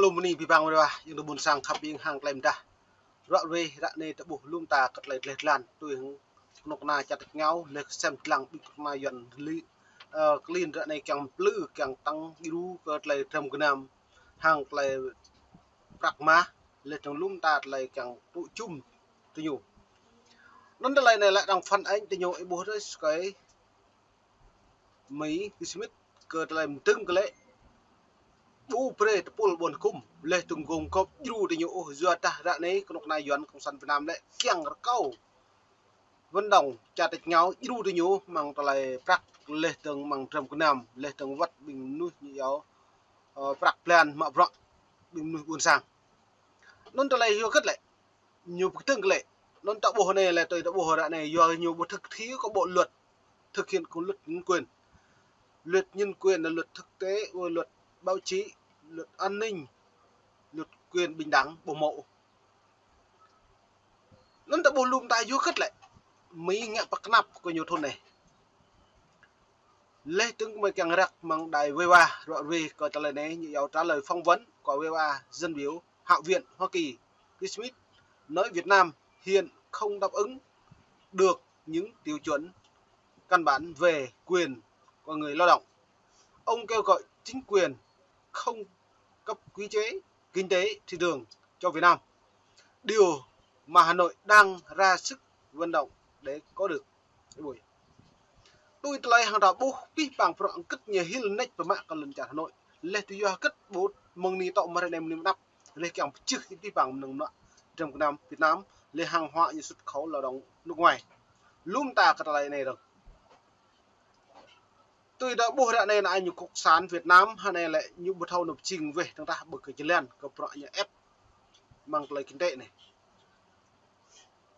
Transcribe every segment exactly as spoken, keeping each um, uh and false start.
Lŏm anai ƀing ƀăng wai wa, yang dŏ ƀôn sang khăp ƀing hăng tơlơi mơdah. Ră ruai ră anai ta ƀuh lŏm ta kơ tơlơi dleh dlan, tui hăng kơnuk kơna čar tač êngao, leh kơ sem dlăng ƀing kơnuk kơna Yuan rơli, ơ, klin ră anai kiăng plư, kiăng tăng djru kơ tơlơi dram gơnam, hăng tơlơi prăk mah, leh dơ̆ng lŏm ta tơlơi kiăng tŭ jum tơñu. Anŭn tơlơi anai lĕ arăng phản ánh tơñu ih ƀuh rơi sơkai Mi Schmidt kơ tơlơi mơdơ̆ng kơ lĕ ƀu brơi tơpul ƀôn hơkŭm, leh dơ̆ng gum gŏp djru tơñu ôh, yua dah ră anai kơnuk kơna Yuan Cộng sản Việt Nam lĕ kiăng rơkâo vận động čar tač êngao djru tơñu mơ̆ng tơlơi prăk, leh dơ̆ng mơ̆ng dram gơnam, leh dơ̆ng wăt ƀing mơnuih ñu yua, ơ, prăk blan mă bruă ƀing mơnuih ƀôn sang. Anŭn tơlơi yua hơget lĕ ñu pơkơdơ̆ng kơ lĕ. Anŭn ta ƀuh anai lĕ, tui ta ƀuh ră anai, yua ñu ƀu thực thi kơ bộ luật thực hiện kơ luật nhân quyền. Luật nhân quyền là luật thực tế, luật báo chí, luật an ninh, luật quyền bình đẳng, ƀu hmâo. Anŭn ta ƀuh lŏm ta yua hơget lĕ Mi ngă pơkơnăp kơ ñu thŭn anai. Leh dơ̆ng mơ̆ kiăng răk mơ̆ng đài vê o a ră ruai kơ tơlơi anai, ñu yua trả lời phỏng vấn của vê o a Dân Biểu Hạ viện Hoa Kỳ, Chris Smith nói Việt Nam hiện không đáp ứng được những tiêu chuẩn căn bản về quyền của người lao động. Ông kêu gọi chính quyền không cấp quy chế kinh tế thị trường cho Việt Nam, điều mà Hà Nội đang ra sức vận động để có được. Tui tơlơi hăng ta ƀuh ƀing ƀăng prŏng Hơgĕt ñu hil nač pơmă kơ lŏn čar Hà Nội. Leh tui yua hơgĕt ƀu mơ̆ng anai tŏ mơ̆ng ră anai mơ̆ng anai mơnăp. Leh kiăng pơčeh ƀing ƀăng mơnơ̆ng mơnuă dram gơnam Việt Nam, leh hàng hóa ñu xuất khẩu lao động nước ngoài. Lŏm ta kơ tơlơi anai dơ̆ng. Tui ta ƀuh ră anai ană ñu cộng sản Việt Nam, hơnai lĕ ñu ƀu thâo nao pơjing weh tơ̆ng tah ƀơi kơ jơlan kơ bruă ñu ĕp mơ̆ng tơlơi kinh tế anai.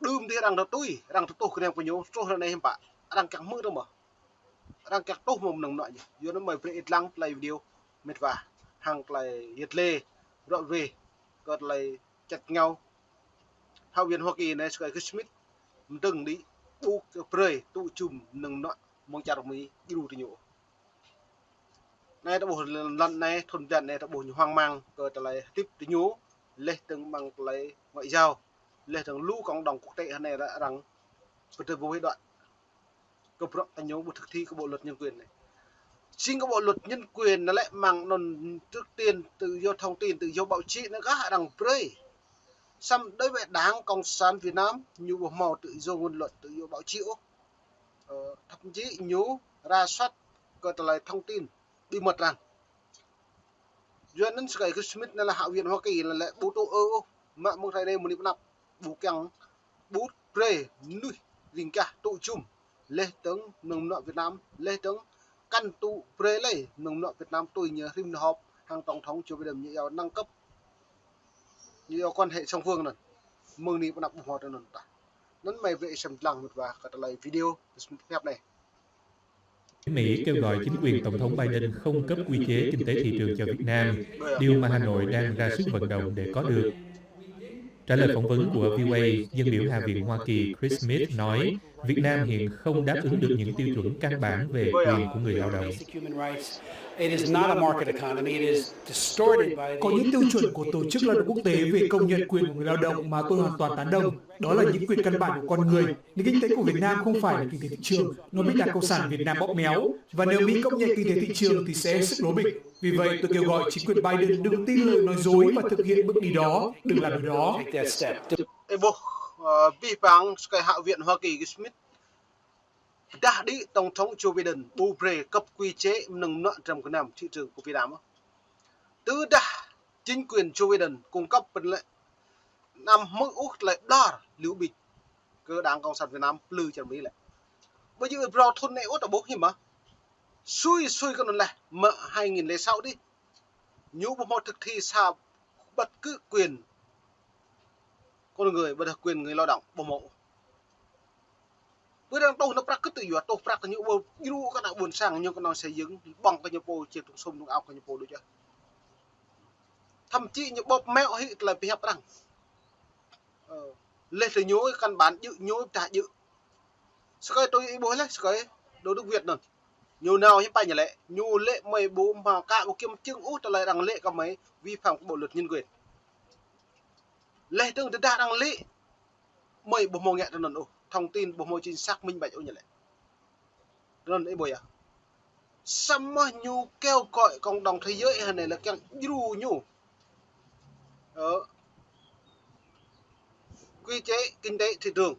Đưm dih arăng tơtui, arăng tơtuh kơnang pơ ñu, truh ră anai hiư̆m pă, arăng kiăng hmư̆ tơ̆ mơ̆. Arăng kiăng tuh mơ̆ng mơnơ̆ng mơnuă ñu. Yua anŭn mơi brơi ih lăng tơlơi video mĕt wa, hăng tơlơi yet lê, ră ruai kơ tơlơi čar tač êngao Hạ viện Hoa Kỳ anai sơkai Chris Smith mơdơ̆ng đĭ ƀu brơi tŭ jum mơnơ̆ng mơnuă mơ̆ng čar Mi djru tơñu. Anai ta ƀuh lŏn anai, thŭn blan anai ta ƀuh ñu hoang mang kơ tơlơi hơdip tơñu, leh dơ̆ng mơ̆ng tơlơi ngoại giao, leh dơ̆ng lu cộng đồng quốc tế hơnai arăng pơdơ̆ng ƀu weh đuaĭ kơ bruă tơñu ƀu thực thi kơ bộ luật nhân quyền anai. Chính kơ bộ luật nhân quyền anai lĕ mơ̆ng anŭn, trước tiên tự do thông tin, tự do báo chí anai kah arăng brơi. Samơ̆ đối với Đảng Cộng sản Việt Nam ñu ƀu hmâo tự do ngôn luận, tự do báo chí ôh. Ơ, thậm chí ñu rà soát kơ tơlơi thông tin bí mật arăng. Yua anŭn sơkai Chris Smith anai lĕ Hạ viện Hoa Kỳ anai lĕ ƀu tŭ ư ôh, mă mơ̆ng hrơi anai mơ̆ng anai pơanăp ƀu kiăng ƀu brơi mơnuih ring gah tŭ jum, leh dơ̆ng mơnơ̆ng mơnuă Việt Nam, leh dơ̆ng kăn tŭ brơi lơi mơnơ̆ng mơnuă Việt Nam tui ñu rĭm nao họp hăng Tổng thống Joe Biden ñu yua nâng cấp, ñu yua quan hệ song phương anŭn. Mơ̆ng anai pơanăp ƀu hmâo tơ anŭn tah. Anŭn mơi brơi ih sem lăng mĕt wa kơ tơlơi video Chris Smith pơhiăp anai. Mỹ kêu gọi chính quyền Tổng thống Biden không cấp quy chế kinh tế thị trường cho Việt Nam, điều mà Hà Nội đang ra sức vận động để có được. Trả lời phỏng vấn của V O A, dân biểu Hạ viện Hoa Kỳ Chris Smith nói, Việt Nam hiện không đáp ứng được những tiêu chuẩn căn bản về quyền của người lao động. Có những tiêu chuẩn của Tổ chức Lao động Quốc tế về công nhận quyền của người lao động mà tôi hoàn toàn tán đồng. Đó là những quyền căn bản của con người. Nền kinh tế của Việt Nam không phải là kinh tế thị trường. Nó bị Đảng Cộng sản Việt Nam bóp méo. Và nếu Mỹ công nhận kinh tế thị trường thì sẽ hết sức lố bịch. Vì vậy, tôi kêu gọi chính quyền Biden đừng tin lời nói dối và thực hiện bước đi đó. Đừng làm điều đó. Ih ƀuh, ơ, ƀing ƀăng sơkai Hạ viện Hoa Kỳ Chris Smith pơdah đĭ Tổng thống Joe Biden ƀu brơi cấp quy chế mơnơ̆ng mơnuă dram gơnam thị trường của Việt Nam. Tơdah chính quyền Joe Biden cung cấp pơnlĕ anăm hmư̆ ôh tơlơi ƀlŏr liu ƀĭt kơ Đảng Cộng sản Việt Nam plư čar Mi lĕ. Ƀu djơ̆ ih phrâo thŭn anai ôh ta ƀuh hiư̆m mơ̆. Sui sui kơ anŭn leh mơ̆ng hai nghìn lẻ sáu đih. Ñu ƀu hmâo thực thi sa bất cứ quyền con người, ƀôdah quyền người lao động ƀu hmâo. Ƀơi arăng tuh nao prăk kơ tui yua tuh prăk ñu ƀu djru kơ ană ƀôn sang ñu kơnơ̆ng xây dựng, ƀơ̆ng kơ ñu pô, či tŭng sum tŭng ao kơ ñu pô đôč ah. Thậm chí ñu bóp méo hĭ tơlơi pơhiăp arăng. Ơ, leh tơ ñu căn bản djơ̆ ñu tah djơ̆. Sơkai tui ih ƀuh leh sơkai Đỗ Đức Việt anŭn. Ñu nao hiư̆m pă ñu lĕ, ñu lĕ mơi ƀu hmâo kơ ƀu kiăng chứng ôh tơlơi arăng lĕ kơ mơi vi phạm kơ bộ luật nhân quyền. Leh dơ̆ng tơdah arăng lĕ mơi ƀu hmâo ngă tơ anŭn ôh, thông tin ƀu hmâo chính xác minh bạch ôh ñu lĕ. Tơ anŭn ih ƀuh yơh. Samơ̆ ñu kêu gọi cộng đồng thế giới hơnai lĕ kiăng djru ñu. Ơ, quy chế kinh tế thị trường.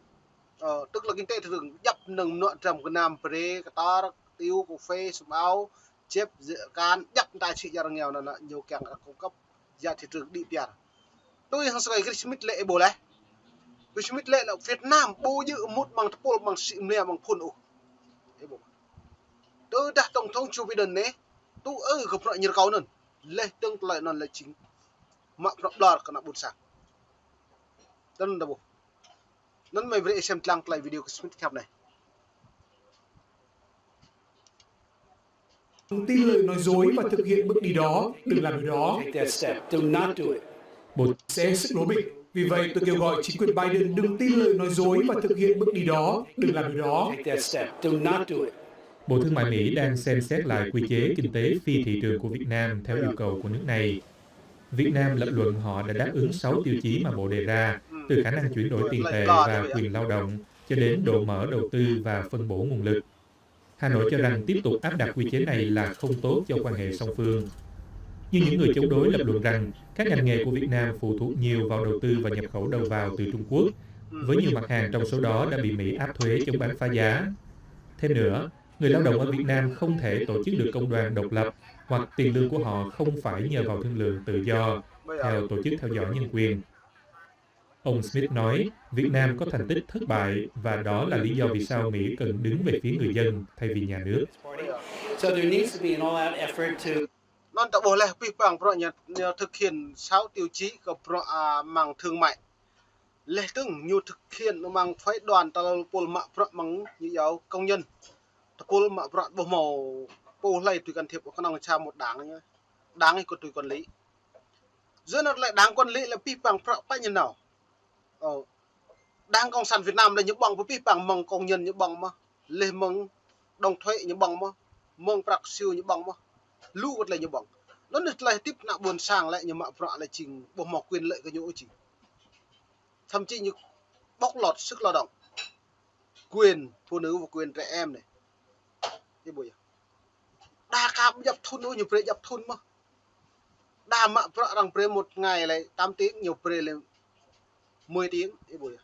Ờ, tức là kinh tế thị trường djŏp mơnơ̆ng mơnuă dram gơnam brơi kơtor, tiêu, cà phê, sum ao, djep, djĕ kan, djŏp mơta sĭ jar ngeo anŭn ñu kiăng cung cấp ra thị trường đĭ piar. Tui hăng sơkai Chris Smith lĕ ih ƀuh leh. Chris Smith lĕ lĕ Việt Nam ƀu djơ̆ mŭt mơ̆ng tơpul mơ̆ng sĭ mlia mơ̆ng phŭn ôh. Ih ƀuh. Tơdah tổng thống Joe Biden anai, tŭ ư kơ bruă ñu rơkâo anŭn. Leh dơ̆ng tơlơi anŭn lĕ jing mă bruă ƀlŏr kơ ană ƀôn sang. Tơ anŭn ta ƀuh. Anŭn mơi brơi ih sem lăng tơlơi video Chris Smith khăp anai. Đừng tin lời nói dối và thực hiện bước đi đó. Đừng làm điều đó. Take that step. Do not do it. Bộ sẽ hết sức lố bịch. Vì vậy, tôi kêu gọi chính quyền Biden đừng tin lời nói dối và thực hiện bước đi đó. Đừng làm điều đó. Take that step. Do not do it. Bộ Thương mại Mỹ đang xem xét lại quy chế kinh tế phi thị trường của Việt Nam theo yêu cầu của nước này. Việt Nam lập luận họ đã đáp ứng sáu tiêu chí mà Bộ đề ra, từ khả năng chuyển đổi tiền tệ và quyền lao động, cho đến độ mở đầu tư và phân bổ nguồn lực. Hà Nội cho rằng tiếp tục áp đặt quy chế này là không tốt cho quan hệ song phương. Nhưng những người chống đối lập luận rằng các ngành nghề của Việt Nam phụ thuộc nhiều vào đầu tư và nhập khẩu đầu vào từ Trung Quốc, với nhiều mặt hàng trong số đó đã bị Mỹ áp thuế chống bán phá giá. Thêm nữa, người lao động ở Việt Nam không thể tổ chức được công đoàn độc lập hoặc tiền lương của họ không phải nhờ vào thương lượng tự do theo Tổ chức Theo dõi Nhân quyền. Ông Smith nói Việt Nam có thành tích thất bại và đó là lý do vì sao Mỹ cần đứng về phía người dân thay vì nhà nước. So there needs to be an all-out effort to Anŭn ta ƀuh leh pih pang bruă ñu, ñu thực hiện sáu tiêu chí kơ bruă, a, mơ̆ng thương mại. Leh dơ̆ng ñu thực hiện mơ̆ng phái đoàn tơlơi tơpul mă bruă mơ̆ng ñu yua công nhân. Tơpul mă bruă ƀu hmâo pô hlơi tui can thiệp kơnơ̆ng sa một đảng ñu. Đảng ih kơ tui quản lý. Yua anŭn lĕ đảng quản lý lĕ pih pang bruă pă ñu nao. Ơ, Đảng Cộng sản Việt Nam lĕ ñu ƀơ̆ng pơ pih pang mơ̆ng công nhân ñu ƀơ̆ng mơ̆n. Leh mơ̆ng đóng thuế ñu ƀơ̆ng mơ̆n. Mơ̆ng prăk siu ñu ƀơ̆ng mơ̆n. Lu kơ tơlơi ñu ƀơ̆ng. Anŭn tơlơi hơdip ană ƀôn sang lĕ ñu mă bruă lĕ jing ƀu hmâo quyền lợi kơ ñu ôh jing. Thậm chí ñu bóc lột sức lao động. Quyền phụ nữ và quyền trẻ em anai. Ih ƀuh yơh. Đa kơ djŏp thŭn ôh ñu brơi djŏp thŭn mơ̆n. Đa mă bruă arăng brơi một ngày lĕ tám tiếng, ñu brơi lĕ mười tiếng, ih ƀuh yơh.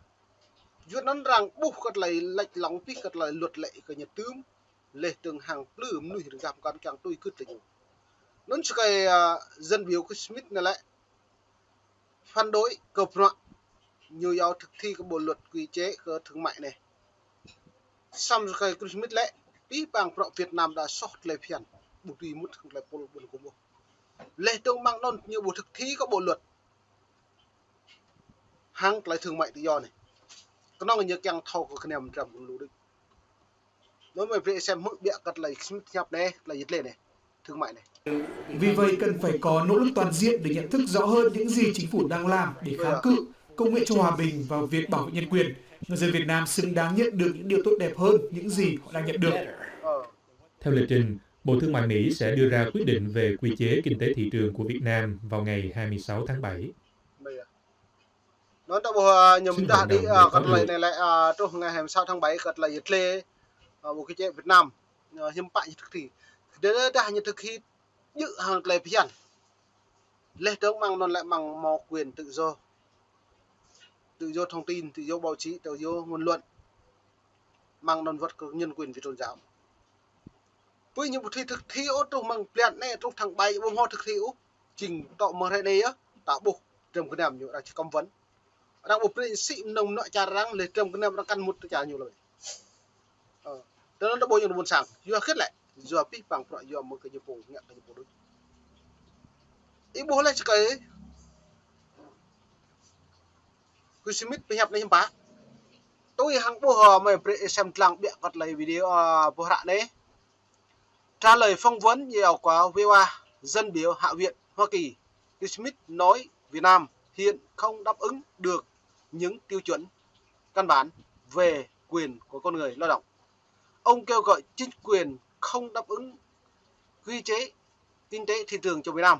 Yua anŭn arăng ƀuh kơ tơlơi lĕ lŏng pih kơ tơlơi luật lĕ kơ ñu tưm, leh dơ̆ng hăng plư mơnuih rơgap kăn kiăng tui gưt lĕ ñu. Anŭn sơkai, a, dân biểu Chris Smith anai lĕ phản đối kơ bruă ñu yua thực thi kơ bộ luật quy chế kơ thương mại anai. Samơ̆ sơkai Chris Smith lĕ, pih pang bruă Việt Nam đa soh tơlơi phiăn, ƀu tui mŭt hăng tơlơi pôl ƀôn gum ôh. Leh dơ̆ng mơ̆ng anŭn ñu ƀu thực thi kơ bộ luật hăng tơlơi thương mại tự do anai. Kơnơ̆ng ñu kiăng thâo kơ gơnam dram gơnam lu đôč. Anŭn mơi brơi ih sem hmư̆ biă kơ tơlơi Smith hiăp anai, tơlơi yit lĕ anai, thương mại anai. Vì vậy, cần phải có nỗ lực toàn diện để nhận thức rõ hơn những gì chính phủ đang làm để kháng cự, công nghệ cho hòa bình và việc bảo vệ nhân quyền. Người dân Việt Nam xứng đáng nhận được những điều tốt đẹp hơn những gì họ đang nhận được. Ơ. Theo lịch trình, Bộ Thương mại Mỹ sẽ đưa ra quyết định về quy chế kinh tế thị trường của Việt Nam vào ngày hai mươi sáu tháng bảy. Anŭn ta ƀuh, a, ñu mơdah đĭ, a, kơ tơlơi anai lĕ, a, truh ngày hai mươi sáu tháng bảy kơ tơlơi yit lĕ, a, ƀu kơ čĕ Việt Nam, a, hiư̆m pă ñu thực thi. Tơdah ñu thực thi djơ̆ hăng tơlơi phiăn. Leh dơ̆ng mơ̆ng anŭn lĕ mơ̆ng hmâo quyền tự do. Tự do thông tin, tự do báo chí, tự do ngôn luận. Mơ̆ng anŭn wơ̆t kơ nhân quyền vì tôn giáo. Pui ñu ƀu thực thi ôh truh mơ̆ng blan anai truh tháng bảy ƀu hmâo thực thi ôh. Jing tŏ mơ̆ng hrơi anai yơh, ta ƀuh dram gơnam ñu arăng či cấm vận. Arăng ƀu brơi sĭ mơnơ̆ng mơnuă čar arăng, leh dram gơnam arăng kăn mŭt tơ čar ñu lơi. Ơ, tơl anŭn ta ƀuh ñu ƀôn sang, yua hơget lĕ, yua pih pang bruă yua mơ̆ng kơ ñu pô, ngă kơ ñu pô đôč. Ih ƀuh leh sơkai Chris Smith pơhiăp anai hiư̆m pă. Tui hăng ƀuh, ơ, mơi brơi ih sem lăng biă kơ tơlơi video, ơ, ƀuh hră anai. Trả lời phỏng vấn nhà khóa VOA dân biểu Hạ viện Hoa Kỳ, Chris Smith nói Việt Nam hiện không đáp ứng được những tiêu chuẩn căn bản về quyền của con người lao động. Ông kêu gọi chính quyền không đáp ứng quy chế kinh tế thị trường cho Việt Nam.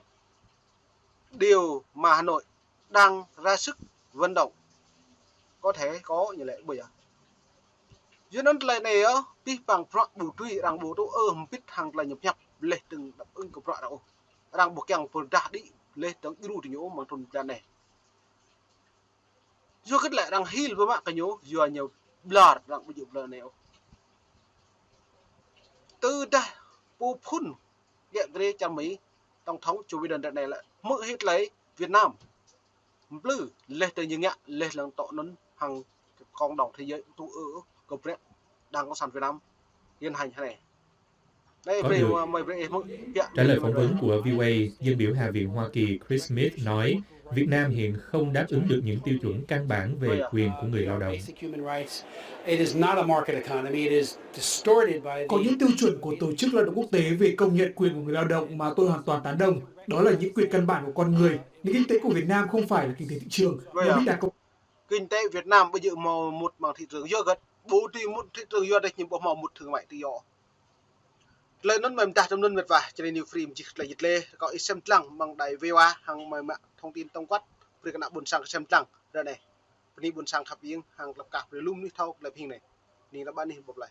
Điều mà Hà Nội đang ra sức vận động có thể có như lĕ bây giờ. Yua anŭn tơlơi anai yơh, pih pang prăk ƀu tui arăng ƀu tŭ ơ hơbĭt hăng tơlơi ñu pơhiăp leh tơ̆ng đáp ứng kơ prăk arăng ôh. Arăng ƀu kiăng pơrơđah đĭ leh tơ̆ng djru tơ ñu mơ̆ng trŭn blan anai. Yua kơ tơlơi arăng hil pơmă kơ ñu, yua ñu ƀlŏr arăng ƀu djơ̆ ƀlŏr anai ôh. Tơdah pô phŭn gĕ grê čar Mi, Tổng thống Joe Biden ră anai lĕ hmư̆ hĭ tơlơi Việt Nam mplư leh tơ ñu ngă leh lăng tŏ anŭn hăng cộng đồng thế giới tŭ ơ kơ prăk Đảng Cộng sản Việt Nam hiện hành hơnai. Đây, Có brơi, được. Mơi brơi hmư̆, ya, Trả lời phỏng vấn của V O A, dân biểu Hạ viện Hoa Kỳ Chris Smith nói, Việt Nam hiện không đáp ứng được những tiêu chuẩn căn bản về quyền của người lao động. Basic human rights. It is not a market economy. It is distorted by the Còn những tiêu chuẩn của Tổ chức Lao động Quốc tế về công nhận quyền của người lao động mà tôi hoàn toàn tán đồng. Đó là những quyền căn bản của con người. Nền kinh tế của Việt Nam không phải là kinh tế thị trường. Vâng Nó ạ. Bị đặt Kinh tế Việt Nam ƀu djơ̆ hmâo mŭt mơ̆ng thị trường yua hơget, ƀu dưi mŭt thị trường yua dah ñu ƀu hmâo mŭt thương mại tự do. Tơlơi anŭn mơ̆ mơdah tơm anŭn mĕt wa, čơnai New Free mơjih tơlơi jit leh, rơkâo ih sem lăng mơ̆ng đài V O A hăng mơi mă thông tin tổng quát, brơi kơ ană ƀôn sang sem lăng ră anai. Bơni ƀôn sang khăp ing hăng klăp kah brơi lŏm anih thâo tơlơi pơhing anai. Ning ră ƀă anih bŏp lơi.